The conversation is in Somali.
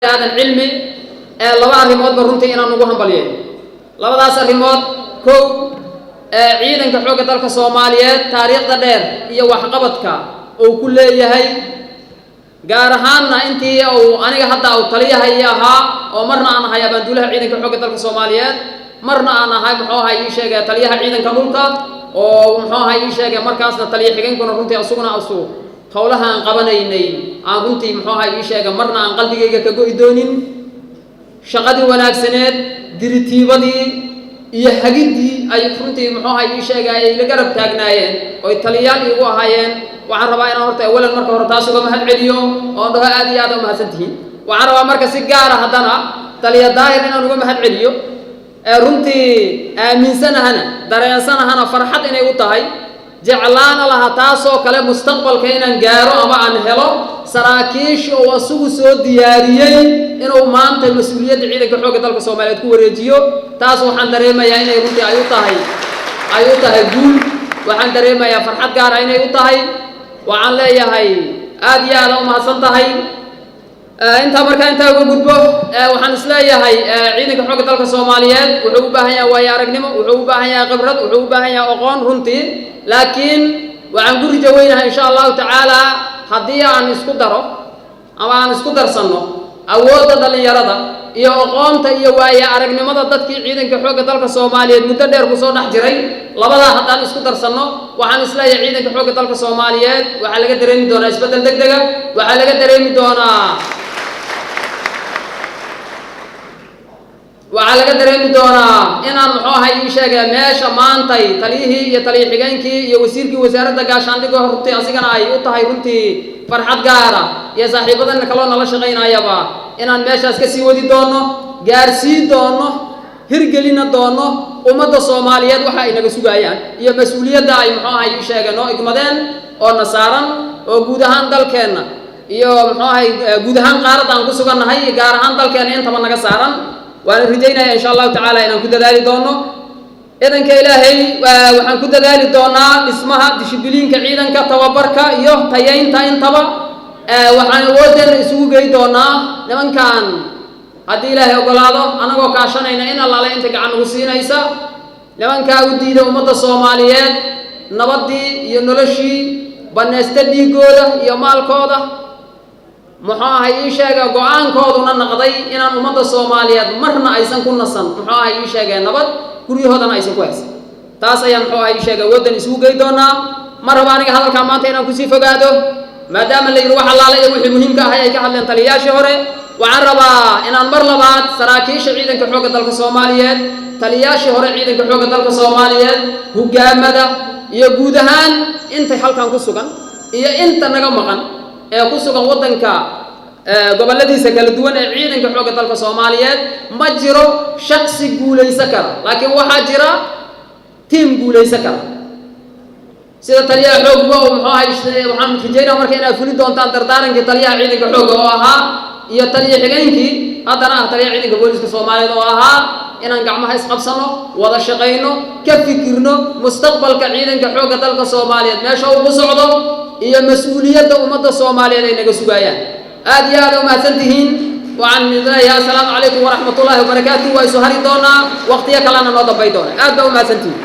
Aadan Cilmi ee laba arrimoodba runtii inaan ugu hambalyeeyo. Labadaas arrimood, kow, ee ciidanka xoogga dalka Soomaaliyeed taariikhda dheer iyo waxqabadka uu ku leeyahay, gaar ahaanna intii uu aniga hadda uu taliyaha ii ahaa, oo marna aan ahay abaanduulaha ciidanka xoogga dalka Soomaaliyeed, marna aan ahay, muxuu ahay ii sheegay, taliyaha ciidanka dhulka, oo muxuu ahay ii sheegay markaasna taliya xigeenkuna runtii asuguna asu howlaha aan qabanaynay aan runtii, muxuu ahay ii sheegay, marna aan qalbigayga ka go'i doonin shaqadii wanaagsaneed, diritiibadii iyo hagiddii ay runtii, muxuu ahay ii sheegay, ay la garab taagnaayeen oy taliyaal iigu ahaayeen. Waxaan rabaa inaan horta awalan marka hore taas uga mahad celiyo oon dhaho aad iyo aad u mahadsan tihiin. Waxaan rabaa marka si gaara haddana taliya Daahir inaan uga mahad celiyo, ee runtii aaminsanahana, dareensanahana farxad inay u tahay, jeclaana laha taasoo kale mustaqbalka inaan gaaro ama aan helo saraakiisha uu asugu soo diyaariyey inuu maanta mas-uuliyadda ciidanka xoogga dalka Soomaaliyeed ku wareejiyo. Taas waxaan dareemayaa inay runtii ay u tahay guul. Waxaan dareemayaa farxad gaara inay u tahay. Waxaan leeyahay aad iyo aada u mahadsan tahay. Intaa markaa intaa uga gudbo, waxaan isleeyahay ciidanka xoogga dalka Soomaaliyeed wuxuu u baahan yahay waayo aragnimo, wuxuu u baahan yahay khibrad, wuxuu u baahan yahay aqoon runtii. Laakiin waxaan ku rijo weynahay, insha Allahu tacaala, haddii aan isku daro ama aan isku darsanno awoodda dhallinyarada iyo aqoonta iyo waayo aragnimada dadkii ciidanka xoogga dalka Soomaaliyeed muddo dheer kusoo dhex jiray, labadaa haddaan isku darsanno, waxaan isleeyahay ciidanka xoogga dalka Soomaaliyeed waxaa laga dareemi doonaa isbeddel deg dega. Waxaa laga dareemi doonaa, waxaa laga dareemi doonaa inaan, muxuu ahay ii sheegay, meesha maantay taliyihii iyo taliya xigeenkii iyo wasiirkii wasaaradda gaashaandhigga runtii asigana ay u tahay runtii farxad gaara iyo saaxiibadana kaloo nala shaqaynayaba inaan meeshaas ka sii wadi doono, gaarsiin doono, hirgelina doono ummadda Soomaaliyeed waxa ay naga sugayaan iyo mas-uuliyadda ay, muxuu ahay ii sheegay, noo igmadeen oo na saaran, oo guud ahaan dalkeenna iyo, muxuu ahay, guud ahaan qaaradda aan ku sugannahay iyo gaar ahaan dalkeenna intaba naga saaran. Waana rajaynaya, insha Allahu tacaala, inaan ku dadaali doono ciidanka Ilaahay. Waxaan ku dadaali doonaa dhismaha dishibiliinka ciidanka, tababarka iyo tayaynta intaba. Waxaan awooddeena isugu gey doonaa nimankan, haddii Ilaahay ogolaado, anagoo kaashanayna in allaale inta gacan nagu siinaysa, nimankaa u diida ummadda Soomaaliyeed nabaddii iyo noloshii, banaysta dhiiggooda iyo maalkooda, muxuu ahay ii sheega, go-aankooduna naqday inaan ummadda Soomaaliyeed marna aysan ku nasan, muxuu ahay ii sheegee, nabad guryahoodana aysan ku haysan. Taas ayaan, muxuu ahay ii sheegay, awooddan isugu gey doonaa. Ma rabo aniga hadalkaa maanta inaan kusii fogaado, maadaama la yidhi wax allaale iyo wixii muhiimka ahay ay ka hadleen taliyayaashii hore. Waxaan rabaa inaan mar labaad saraakiisha ciidanka xoogga dalka Soomaaliyeed, taliyayaashii hore ciidanka xoogga dalka Soomaaliyeed, hogaamada iyo guud ahaan intay halkan ku sugan iyo inta naga maqan ee ku sugan waddanka gobolladiisa kala duwan ee ciidanka xoogga dalka Soomaaliyeed, ma jiro shaksi guulaysan kara, laakiin waxaa jira tiim guulaysan kara, sida taliyaha xoogga uu, muxuu ahay. Waxaan rajaynaa marka inaad fuli doontaan dardaarankii taliyaha ciidanka xoogga oo ahaa iyo taliya xigeenkii haddana ah taliyaha ciidanka booliska Soomaaliyeed oo ahaa inaan gacmaha isqabsano, wada shaqayno, ka fikirno mustaqbalka ciidanka xoogga dalka Soomaaliyeed meesha uu ku socdo iyo mas-uuliyadda ummadda Soomaaliyeed ay naga sugayaan. Aad iyo aad u mahadsan tihiin. Waxaan idin leeyahay assalaamu calaykum waraxmatullaahi wabarakaatu. Waa isu hari doonaa, waqtiyo kalena noo dambay doona. Aad baa u mahadsan tihiin.